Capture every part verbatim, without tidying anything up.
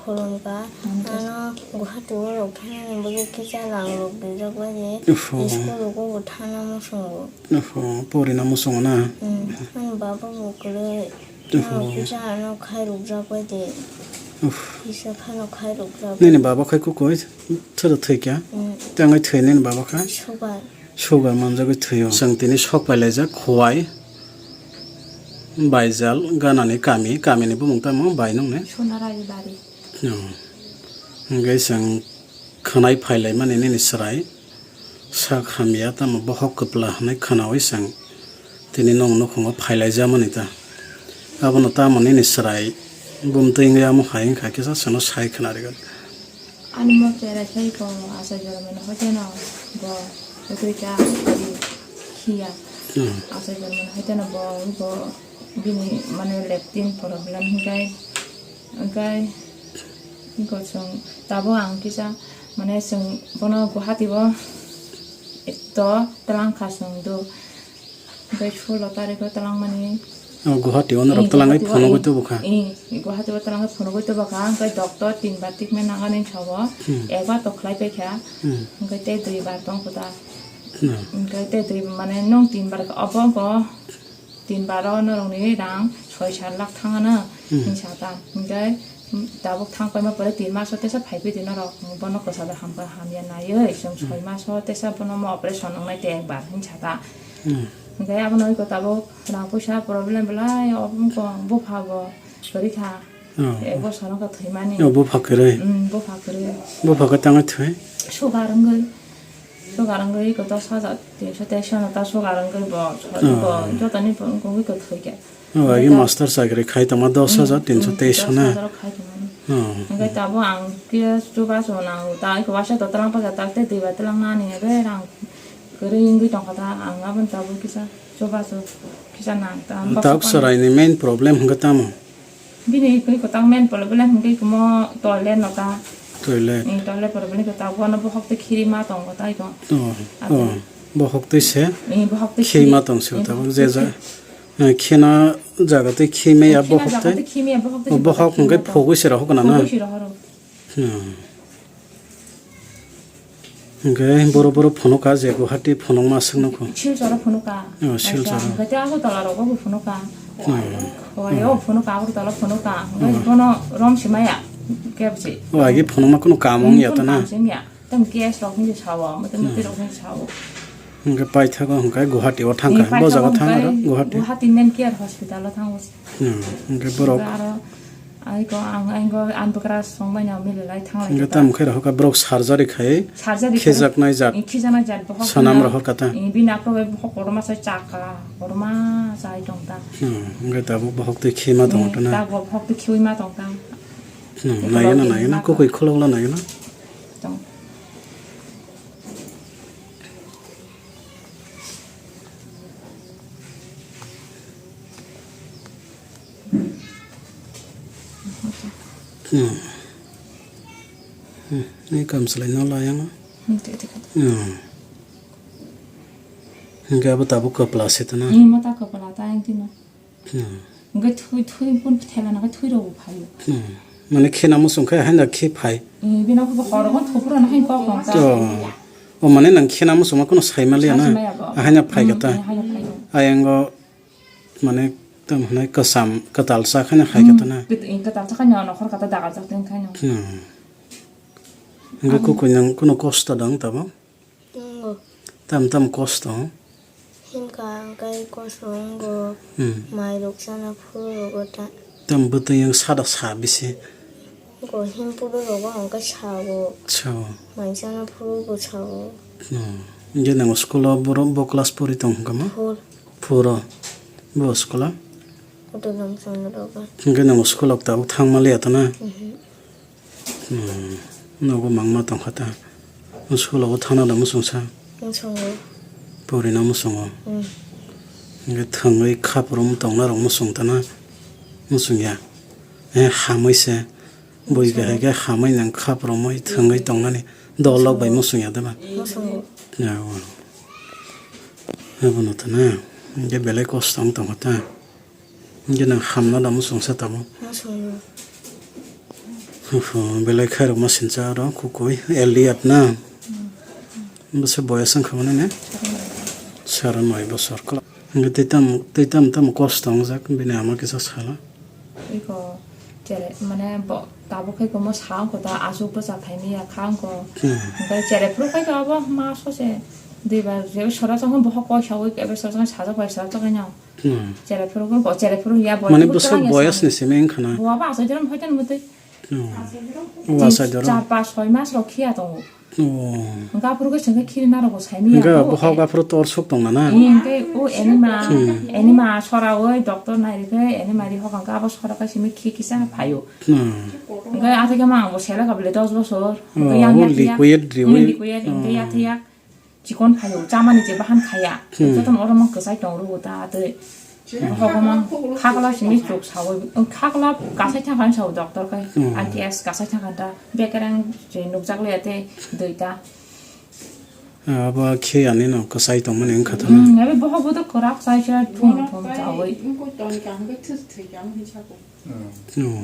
Khulumkha, ano Guwahati o rok thangnani bagwi kisa rang rok rijak bai de, Uff. School rogo bo thangna muchungo. Uff, porina muchungo na? Hmm, ani baba bo kwrwi. Uff. Ano kisa ano khai rwkjak bai de. Uff. Kisa khano khai rwkjak bai. Nini baba khai kukui, soda thwikha? Hmm. Tangwi thwi nini baba khai? Sugar. Sugar manjagwi thwio. Chwng tini sok pailaijak Khowai, Baijal, ganani kami, kamini bumung tamo bai nung ne? Sonarai bari. Hmm. Hwnkhe chwng khwnai phailaimani nini chwrai sak hamya, tamo bohok kwpla hwnwi khwnaui chwng tini nwng nukhungo phailaijamani ta. Abono tamo nini chwrai bumtwi wngya omo hai wngkha kisa chwngno sai khwnarigwk. Ani mo cherai sai ko asai jormani hoiteno bo twi ta khiya. Hmm. Asai jormani hoiteno bo, bo bini mane leptin problem hwnkhe, hwnkhe iko chwng tabuk ang kisa mane chwng bono Guwahati o to twlang kha chwng do. Hwnkhe sulo tarikh o twlangmani. O Guwahati o norok twlangwi phunugwi tubu kha. Ee, Guwahati o twlangwi phunugwi tubu kha. Hwnkhe doctor tin bar treatment nangani sabo. Hmm. Ekbar to khlai paikha. Hmm. Hwnkhe tei dui bar tong kho ta. Hmm. Hwnkhe tei dui mane nwng tin bar kha obo bo tin bar o norokni rang soi sat lakh thangano. Hmm. Hinsa ta. Hwnkhe tabuk thang paima pore tin maso tesa phaiphidi norok bono kwchalo hamkha hamya naiwi chwng soi maso tesa bono omo operation wngnai tei ekbar hinsa ta. Hmm. Hwnkhe abono iko tabuk rang puisa problem belai obo wngkha bupha bo kwrwi kha. Oh. Ek bosor wngkha thwimani. Oh, bupha kwrwi. Hmm, bupha kwrwi. Bupha khe tangwi thwi? Sugar wngwi. Sugar wngwi iko dos hajar tinso teis no ta sugar wngwi bo sori bo jotoni bo wngwi ko thwi khe. Oh, agi master chakri khai tongma dos hajar tinso teis na. Dos hajar khai tongmani. Oh. Hwnkhe tabuk ang kisa chubachu nango ta, iko waisa to twlang paikha ta, tei dui bar twlang nani hwnkhe rang kwrwi wngwi tongkha ta, ang aboni tabuk kisa chubachu kisa nang ta. Tabuk chwraini main problem hwnkhe tamo? Bini iko, iko ta main problem hwnkhe iko mo toilet no ta. Toilet. Ni toilet problem iko ta, bono bohok tei khiri ma tongo ta iko. Oh, oh, bohok tei se. Ni bohok tei khiri ma tong se tabuk je ja. Eh, khina jaga tei khimaya bohok tei. Khina jaga tei khimaya bohok tei. O bohok hwnkhe phogwi se rohor kana na? Phogwi se rohoro. Hmm. Hwnkhe boro boro phunukha je Guwahati phunukma swknokho. Silcharo phunukha. Oh, Silcharo. Hwnkhe tei Agartala rogo bo phunukha. Hmm. Hwnkhe o phunukha, Agartala phunukha. Hwnkhe bono rom simaya kebsi. O agi phunukma kunu kam wngya ta na? Kam wngya. Tamo gas rok hinwi sao, mote mote rok hinwi sao. Hwnkhe paithago hwnkhe Guwahati o thangkha. Bo jaga thang aro Guwahati. Guwahati main care hospital o thango. Hmm, hwnkhe borok. Aro aiko ang, ang, ang bwkra songbai no mililai thanglai. Hwnkhe tamo khe rohorkha borok surgery khai. Surgery khai. Khijaknai jat. Khijaknai jat bohok. Sanam rohorkha ta. Bini aphuru bai bohok kotorma sai chakha, kotorma sai tongta. Hmm, hwnkhe tabuk bohok twi khima tongo ta na. Tabuk bohok twi khiui ma tongta. Hmm, naigwna, naigwna, kwkwi khulokla naigwna. Tong. Hmm. Hmm. Ni kam salai no la yang. Hmm, te, te, te. Hmm. Hingke abo tabuk kwpla se tana. Ni mata kwpla ta yang tino. Hmm. Hingke thui, thui pun thela na thui rok bo phaio. Hmm. Mane khena muchung khe haino khe phai. Eh, bino khe horo gon thopro na hain kok kok ta. Oh. O mane nang khena muchung ma kono sai ma liya na. Sai ma ya bo. Haino phai kha ta. Hmm, haino phai kha. Ayango mane tam hwnai kwcham kwtal cha khaino hai kha ta na. Hmm, kwt-, eh, kwtal cha khaino nokhor kha ta dagal chak teng khaino. Hmm. Hingke kukui nang kono kosto dang tabo? Tongo. Tam tam kosto? Himkha hingke kosto wngo. Hmm. Mai rok chana phuru rogo ta. Tam bwtwi wng sada sa bisi. Go him phuru rogo hingke sao. Sao. Mai chana phuru bo sao. Hmm. Hingke nang school o borok bo class pori tong hingke ma? Four. Four o. Bo school o? Auto dam chana rogo. Hingke nang school o tabuk thang ma liya ta na? Mhm. Hmm, nogo mangma tongkha ta. School o thana da muchungsa. Muchungo. Porina muchungo. Hmm. Hingke thwngwi khaprum tongna rok muchung tana muchung ya. Eh, hamwi se. Bui bahai khe hamwi nang khaprum wi thwngwi tongnani dolok bai muchung ya deba. Muchungo. Ya, o. Abono tana. Hingke belai kosto wng tongkha ta. Hingke nang hamna da muchungsa tamo? Muchungo. Belai khairokma sincha aro kukui Elliot na. Bwswk boyas wngkha mani ne? Sara noi bosor kla. Hingke tei tam, tei tam, tam kosto wngjak bini ama kisa sala. Iko chere, mane bo, tabuk khe komo sa wngkho ta, aswk bwsa phaimaya kha wngkho. Hmm. Hingke chere phuru khai khe abo ma sose duibar je sora changma bohok koi saui ebe sora changma sajak bai sora changma no. Hmm. Chere phuru ko, chere phuru ya bo. Mane bwswk boyas ni simi wngkha na? Bo abo asai jora phai tan mutui. Hmm. O asai jora. Char pas soi mas rok khiya tongo. Oh. Hingke aphuru khe chwngkhe khiri narwkbo saimaya. Hingke o bohok e- aphuru tor sok tongna na? Hingke o anima, hmm, anima soraui doctor nairikhe anima ri hokang khe abo sora khe simi khi kisa phaio. Hmm. Hingke athai khe ma angbo selek abole dos bosor. Oh, hingke yang o yak yak. Liquid riui. Hmm, liquid, hingke oh. Yak yak. Chikon phaio, chamani je bahan khaya. Hmm. Jotono oro mang kwchai tong rwo ta tei. Hokoma khakla simi chuk saui, khakla kasai thangkha sao doctor kai, hmm. I T S kasai thangkha ta, bekereng je nukjak le te duita. Abo khe ani no kwchai tongmani wngkha ta. Hmm, abo bohok bodo kwrak sai sai thum thum saui. Oh,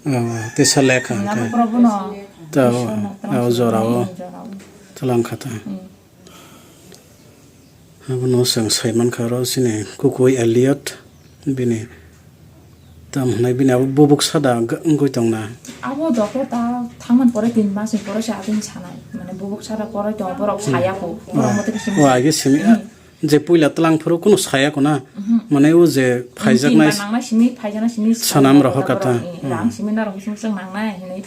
oh, tesa lekha. Hmm, abo hwnkhe. Probo no. Ta, oh, Ishwarno oh, jorao. Jorao. Twlang kha ta. Hmm. Abono chwng sai mankha oro chini kukui Elliot bini tam hwnwi bini abo bubuk sada wngwi tongna. Abo doctor ta thangmani pore tin mas ni pore se abini sanai. Mane bubuk sada koroi tongo, borok saya kho. Borok mothe khe simi. O age simi je puila twlang phuru kunu saya kho na. Mhm. Mane o je phaijaknai. Tin ba nangnai simi, phaijaknai simi sanam rohor kata. Borok, eh, rang simi narok simi chwng nangnai hinwi.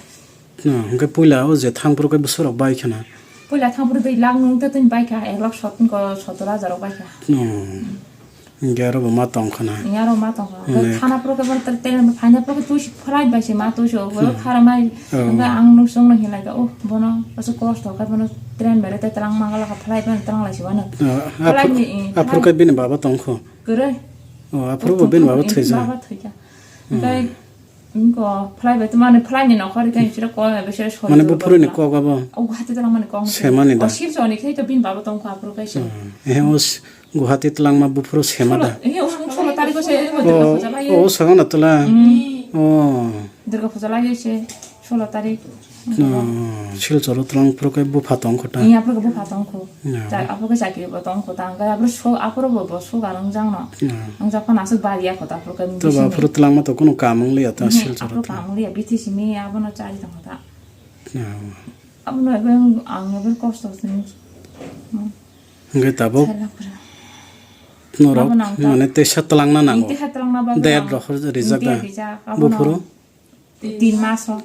No, hwnkhe puila o je thang phuru khe bwswk rok bai khana. Puila thang phuru dui lakh nung tei tini bai kha, ek lakh sot-, ko sotor hajar rok bai kha. No. Hwnkhe aro bo ma tong khana. Hwnkhe aro ma tong kha. Hwnkhe thana phuru khe bo ter-, ter-, phaina phuru khe tuisu flight bai se ma tuisu, bo khara mai. Oh. Hwnkhe ang nuk song no hinlai kha, oh, bono aswk kosto khe bono train bai rw tei twlang ma gala kha, flight bai twlang lai se bono. Oh, flight ni, eh, aphuru khe bini baba tong kho. Kwrwi. Oh, aphuru bo bini baba thwi kha. Baba thwi kha. Hmm. Hwnkhe Wngkha, phlai bai tongmani, phlai ni nokha rikha ni sira kok bai sira sori. Mane buphuru ni kok abo? O Guwahati twlang mani kok. Semani da? O Silchar ni khai to bini baba tongkha aphuru kaisa. Hmm. Ehe, o s-, Guwahati twlangma buphuru sema da? Ehe, o song solo tarikh o se, o Durga puja lai. O, o song na twlang? Hmm. O. Durga puja lai se, solo tarikh. No, Silchar o twlang phuru kai bupha tongkha ta? Iya, aphuru bupha tongkha. Ya. Cha-, aphuru khe chakri bo tong kho ta, hwnkhe aphuru so-, aphuru bo, bo sugar wngjak no. Ya. Wngjak phano aswk bari ya kho ta, aphuru khe. To bithi ba simi. Aphuru twlangma to kunu kam wng liya ta, mhm, Silchar o aphuru twlang. Kam wng liya, bithi simi abono chari tong kho ta. Ya. Abono ebe ang ebe kosto sini. Hmm. Hwnkhe tabuk. Chari aphuru. Norok abono ang ta mane teisa twlangna nango. Teisa twlangna bagwi. Date ang rok rijak da. Date rijak, abono. Buphuru? Tin maso.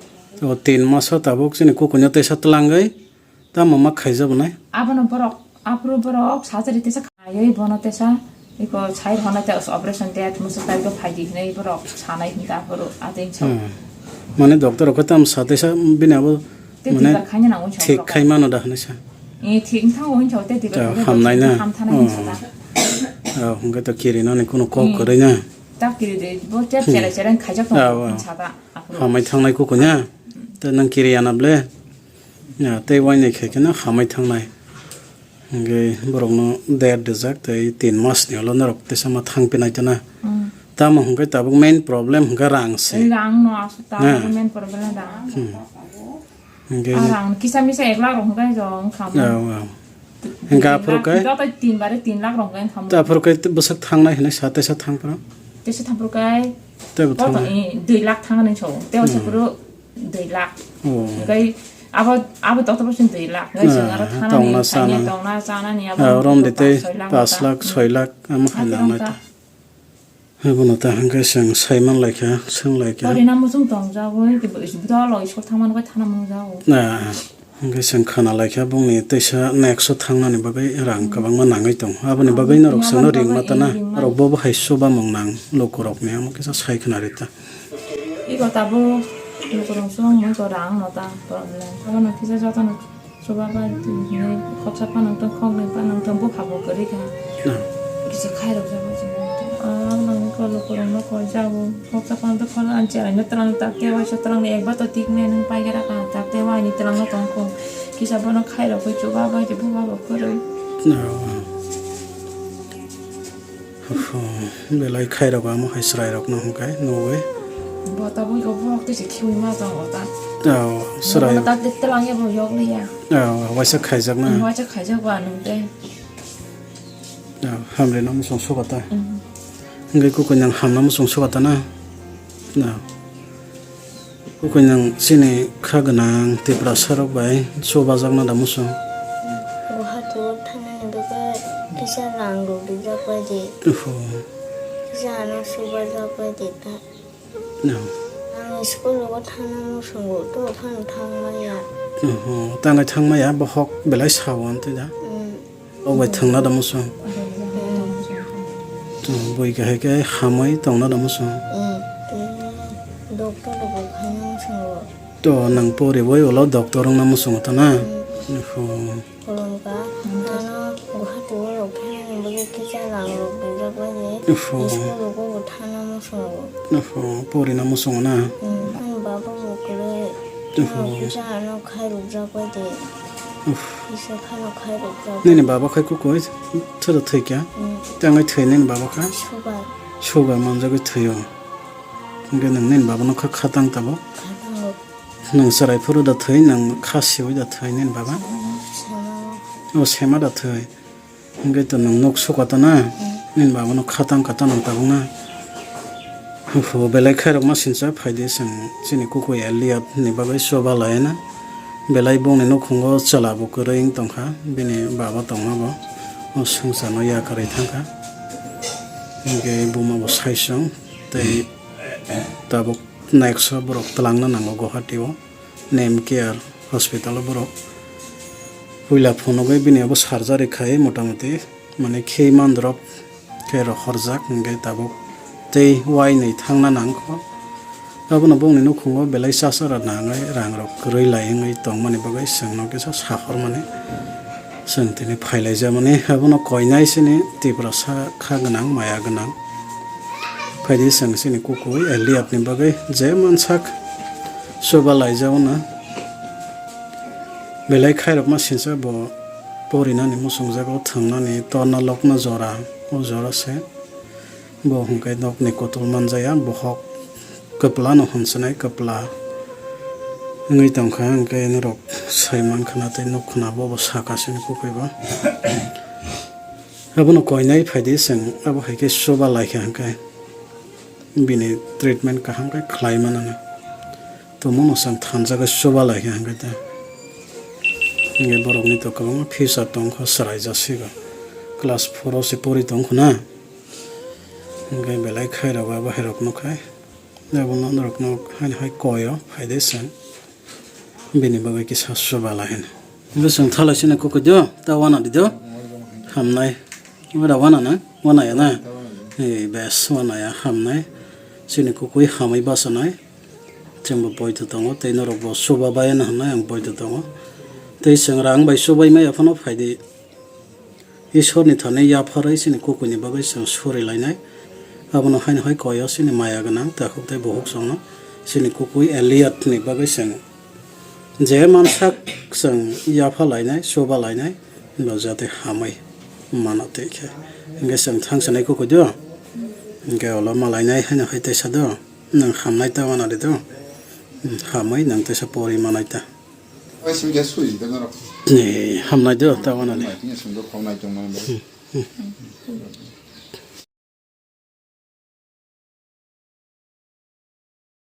O tin maso tabuk chini kukuino teisa twlangwi tamo ma khaijak nai? Abono borok, aphuru borok surgery teisa khaiwi bono teisa iko sai rwna te operation te musu tai do phaidi hinwi borok sanai hinta aphuru ateng sa. Hmm. Mane doctor rok khe tamo sa teisa bini abo te mane thik khaina nango sa thik borok. Khai mano da hinwi sa. Eh, thik wngthang o hinsa o te diba ta hamnai na? Hamthanai hinsa ta. Oh, hwnkhe to kirinani kunu kok kwrwi na? Ta kiri de, bo chep chera chera khaijak tongo hinsa ta. Hamai thangnai kukunya. Tei nang kiri yana ble. Ya, tei wainai khai kheno hamai thangnai. Hingke borokno der rijak tei tin mas ni ulo norok teisa ma thang pinai tana. Hmm. Tamo hingke tabuk main problem hingke rang se. Rang no asuk tabuk main problem rang. Hmm. Hingke ah, rang kisa misa ek lakh rok hingke jong khamai. Ya, ya. Hingke aphuru kai? Joto tin bare tin lakh rok hingke khamai. Ta aphuru kai bwswk thangnai hinui sa teisa thang phuru? Teisa thang phuru kai. Tei bo koto, thang. Eh, dui lakh thang hinui sao. Tei bo hmm. Sa phuru dui lakh. Oh. Hingke abo, abo joto bo sing dui lakh. Hingke ah, sing aro thangnani, tongna, khaina, chanani. Tongna, chanani abo ah, rom de tei soi lakh pas lakh, hmm. Soi lakh, amo hai nangnai ta. Abono ta hingke chwng saiman laikha, swng laikha. Porina muchung tong jagoi, bwdalo isol thangmani bai thana mung jago. Ah, hingke chwng khana laikha, bongni teisa next o thangnani bagwi rang hmm. Kwbangma nangwi tong. Aboni bagwi norok chwngno ringma tana, ringma. Norok bobo hai chuba mung nang, lukurokni amo kisa sai khna rita. Iko tabuk lukurok chwng mui ko rang no ta problem. Abono kisa jotono Chuba bai twi hinwi khoksa phano wngtong, khoknwi phano wngtong, bupha bo kwrwi kha. Hmm. Kisa khairok jago chini. Ah, nang kolo korokno koi jago. Khoksa phano wngtong, khoksa ani cherai no twlang tak te waisa twlang ni ekbar to tik me nung pai khe rakha tak te waini twlang no tong kho. Kisa bono khairok bai chuba bai twi bupha bo kwrwi. Hmm. Belai khairok amo hai chwrairokno hwnkhe nugwi. Bo tabuk iko borok tei se khiui ma tongo ta. Oh, chwrai. Nono tak de telang ya bo yok le ya. Oh, waisa khaijak na. Hmm, waisa khaijak ba nung te. Oh, hamri no musung suka ta. Hmm. Hingke kukui nang hamna musung suka ta na. No. Kukui nang chini kha gwnang Tiprasa rok bai chubajakna da musung. Guwahati o thangnani bagwi kisa rang rok rijak bai di. Oho. Kisa ano chubajak bai di ta. No. Ang school o thangna muchungo to phano thangmaya. Oho. Tangwi thangmaya bohok belai sao ang twi da. Mm. O bai thangna da musung. Bui kahai khe hamwi tongna da musung. Doctor rok bo khaina muchungo. To nang pori boi ulo doctor wngna muchungo to na? Oho. Kolomka, ano Guwahati o rok phainani bagwi kisa rang rok rijak bai di. Oho. School rogo bo thangna muchungo. Oho, porina muchungo na? Hmm, ani baba bo kwrwi. Oho. Ano kisa ano khairokjak bai di. Uff. Kisa khano khairokjak. Nini baba khai kukui, thoro thwikha? Hmm. Tangwi thwi nini baba kha? Sugar. Sugar manjagwi thwio. Hwnkhe nwng nini baba no kha khatang tabuk? Khatango. Nwng chwrai phuru da thwi, nwng kha siwi da thwi nini baba? Sema. O sema da thwi. Hwnkhe to nwng nuk suka ta na? Mm. Nini baba no khatang kata nwng tabuk na? Hwphu belai khairok ma sincha phaidi chwng chini kukui Elliot ni bagwi choba lai na. Belai bongni nukhungo chwla bo kwrwi wng tongkha, bini baba tongma bo o swngcharno yakarwi thangkha. Hwnkhe buma bo saichung tei tabuk next o borok twlangna nango Guwahati o. Name Care Hospital o borok puila phunugwi bini abo surgery khai motamoti mane khei mandrop khe rohorjak hwnkhe tabuk tei uainwi thangna nangkho. Abono bongni nukhungo belai chasara nangwi rangrok kwrwi lai wngwi tongmani bagwi chwngno kisa sahormani. Chwng tini phailaijamani abono koinai chini Tiprasa kha gwnang, maya gwnang. Phaidi chwng chini kukui Eliabni bagwi je mansak chuba laijao na. Belai khairokma sinsa bo porinani muchungjago thwngnani torna lokma jora, o jora se. Bo hwnkhe nokni kutul manjaya, bohok kwplano hwnsinai kwpla wngwi tongkha, hwnkhe norok sai mankha na tei nukha na, bobo saka chini kukui bo. Abono koinai phaidi chwng abo hai khe chuba laikha, hwnkhe bini treatment kaham khe khlai manana. Tomono chwng thanjagwi chuba laikha, hwnkhe ta hwnkhe borokni to kwbangma future tongkha, chwraijak sigo class four o se pori tongkha na. Hwnkhe belai khairok abo hairok nukha. Abono norokno haino hai koi o phaidi chwng bini bagwi kisa chuba lai hino. Hwnkhe chwng thalai chini kukui do, ta wana di do. Hamnai. Wana wana na? Wana ya na? Eh, bes wana ya, hamnai. Chini kukui hamwi bachanai. Chwngbo poito tongo, tei norokbo chuba bai hwnwi ang poito tongo. Tei chwng rang bai chubai maya phano phaidi. Isorni thani yapharwi chini kukuini bagwi chwng suri lainai. Abono haino hai koi o chini maya gwnang takhuk tei bukhuk chwngno chini kukui Eliatni bagwi chwng je mansak chwng yapha lainai, chuba lainai, bo jate hamwi mano tei khe. Hwnkhe chwng thangsanai kukui do, hwnkhe ulo malainai haino hai teisa do, nwng hamnai ta wana di do, hamwi nwng teisa pori manai ta. Bai simi khe sui da norok. Eh, hamnai do, ta wana ni. Mai tini sumdo khongnai tongmani bai. Hmm, hmm.